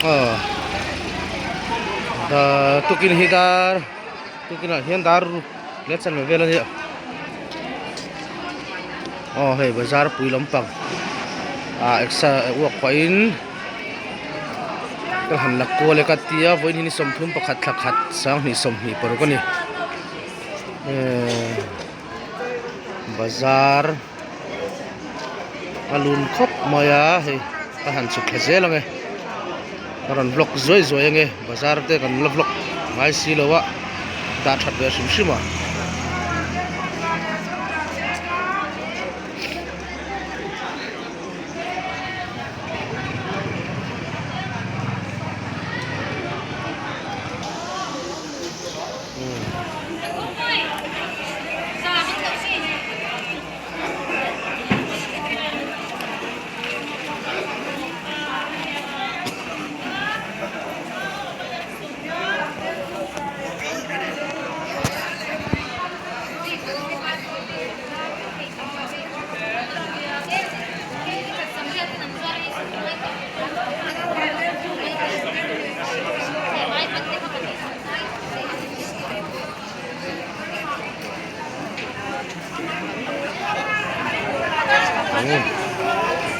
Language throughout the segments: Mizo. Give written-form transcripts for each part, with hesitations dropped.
Aw tukin hi dar tukinah hian dar ruk leh chanve vel a nia aw hei bazar pui lampang ah exer uak pahin ka han la kual e ka tia vawiin hi ni sawmthum pakhat thla khat sanghnih sawmhnih paruk a ni ehh bazar. A lun khawp mai a hei ka han chhuk thla zel ang e ka rawn vlog zuai zuai ang e bazar te kan la vlog ngai si lo a dah that ve hrim hrim a.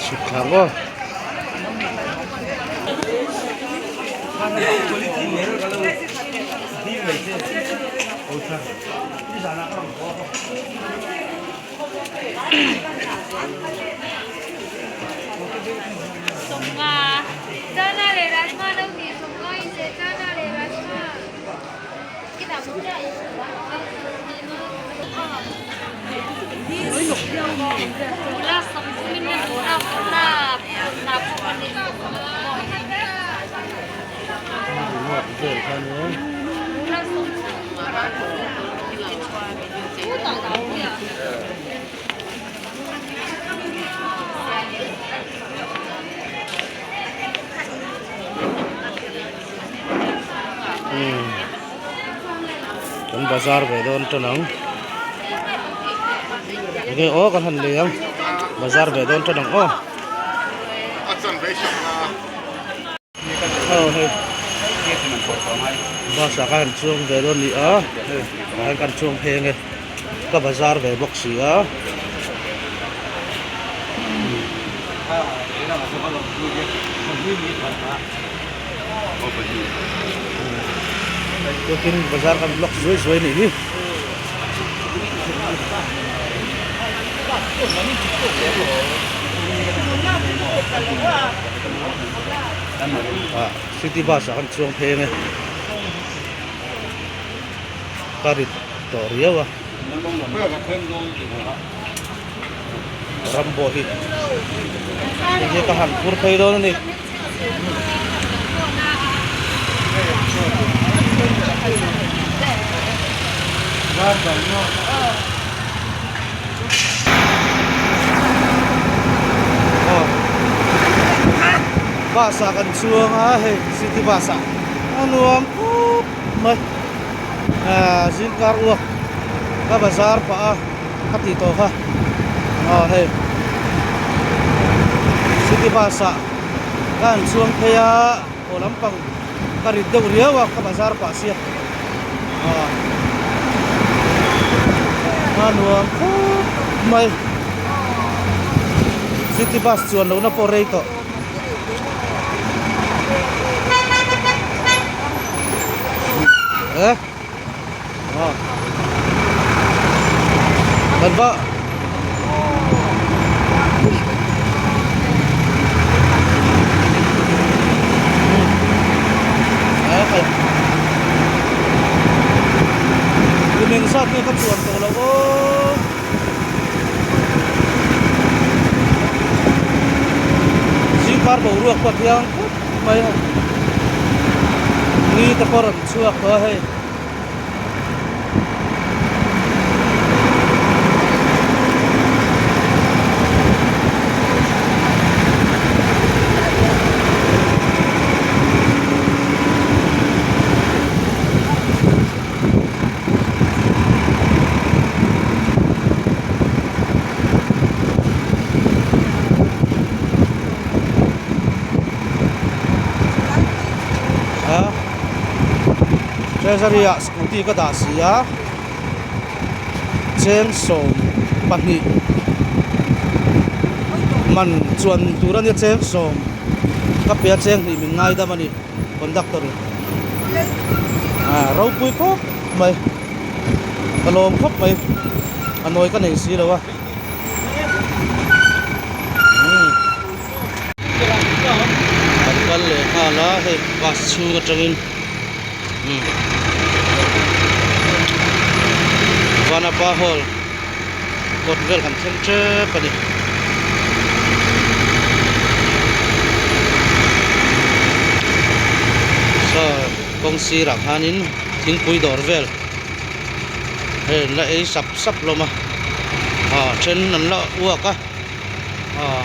Chhuk thla ang aw. Vel kha nia. Kan bazar ve dawn tan ang enge aw kan han lei ang bazar ve dawn tan ang aw aw hei bus ah khan an chuang ve dawn a ni a hei tah hian kan chuang phei ange ka bazar ve bawk si a. Tukin bazar kan block zuai zuai nih hi. Ah city bus ah kan chuang phei ange ka rit tawh riau a. Rambo hi hei hi ka han phur phei dawn a ni. Bus ah kan chuang a hei city bus ah a nuam khawp mai ah zingkar uak ka bazar pah a ka tih tawh kha aw hei city bus ah ka han chuang phei a haw lampang ka rit deuh riau a ka bazar pah sia aw a nuam khawp mai city bus chuan lohna pawh rei tawh. Kan va kum engzat nge ka chuan tawh loh aw zingkar boruak pawh a thiang khawp mai a ni te pawh a rawn chhuak tawh a hei. Treasury ah scooty ka dah si a cheng 12 man chuan tur a nia cheng sawm ka pe a cheng hnih min ngaidam a ni conductor in ah ropui khawp mai ka lawm khawp mai a nawi ka nei si lo a. Kan kal leh nghal a hei bus chhung atangin umm Vanapa hall kawt vel kan thleng tep a ni. Saw kawng sirah khanin thingpui dawr vel hei an la ei sap sap hlawm a ah then an la uak a. Aw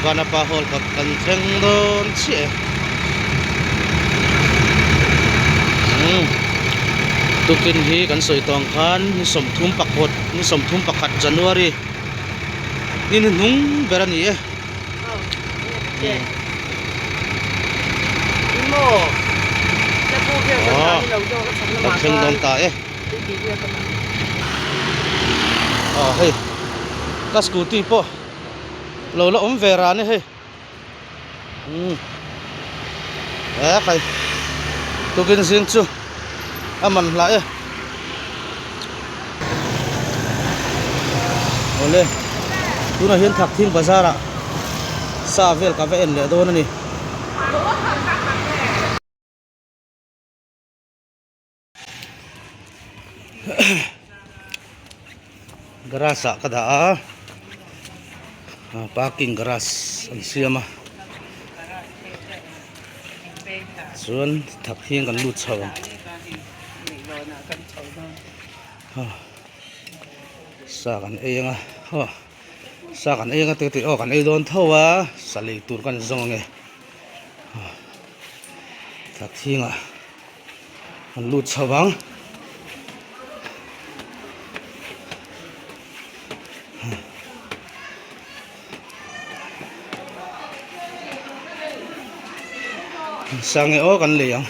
Vanapa hall kawt kan thleng dawn chiah e umm tukin hi kan sawi tawng khan ni 31 ni 31 January ni hnuhnung ber a ni e. Aw kan thleng dawn ta e. Aw hei ka scooty pawh lo la awm ve ran e hei umm he khai tukin zing chu a man hlah e awle tunah hian thakthing bazar ah sa vel ka va en leh dawn a ni. Garage ah ka dah a parking garage an siam a chuan thak hian kan lut chho ang sa kan ei anga aw sa kan ei anga te tih aw kan ei dawn tho a sa lei tur kan zawng ange thak hingah. An lut chho vang. Sange aw kan lei ang.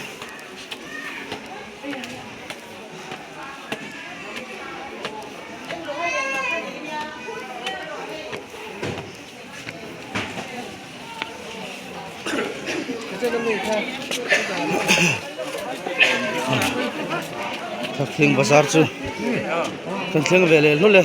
Thakthing bazar chu kan thleng ve leh hlawlh e.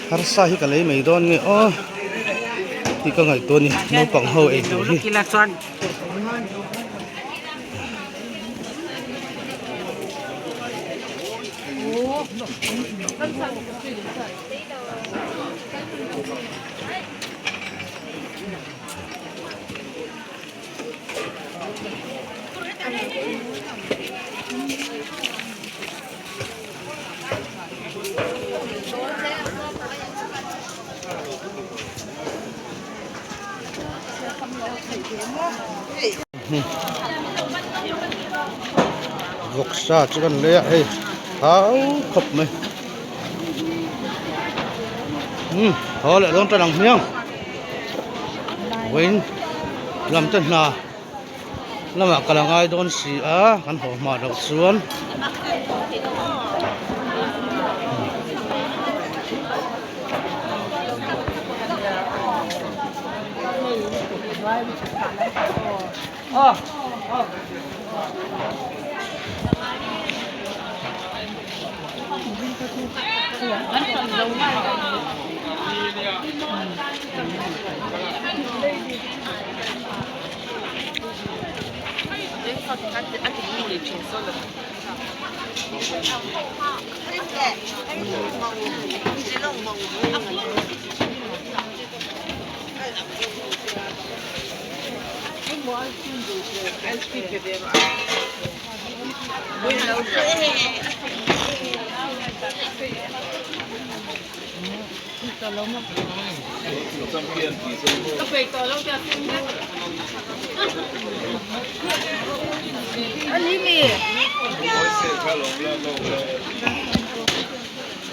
Harsa hi ka lei mai dawn nge aw tih ka ngaihtuah a ni naupang ho ei tur hi. Vawksa chu kan lei a hei thau khawp mai umm thaw leh dawn tan ang hmiang vawiin lam te hna. Lamah kal a ngai dawn si a kan haw hma loh chuan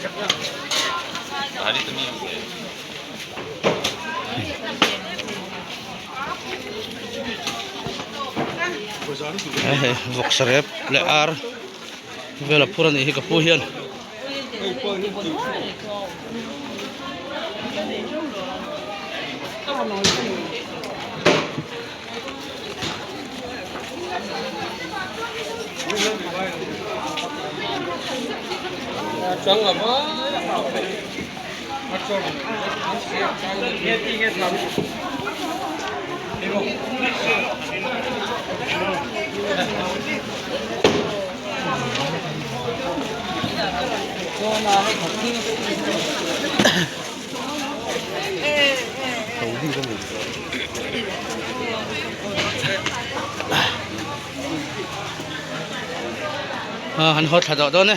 Hei vawksa rep leh ar vel a phur a nih hi ka pu hian. Han haw thla tawh dawn e.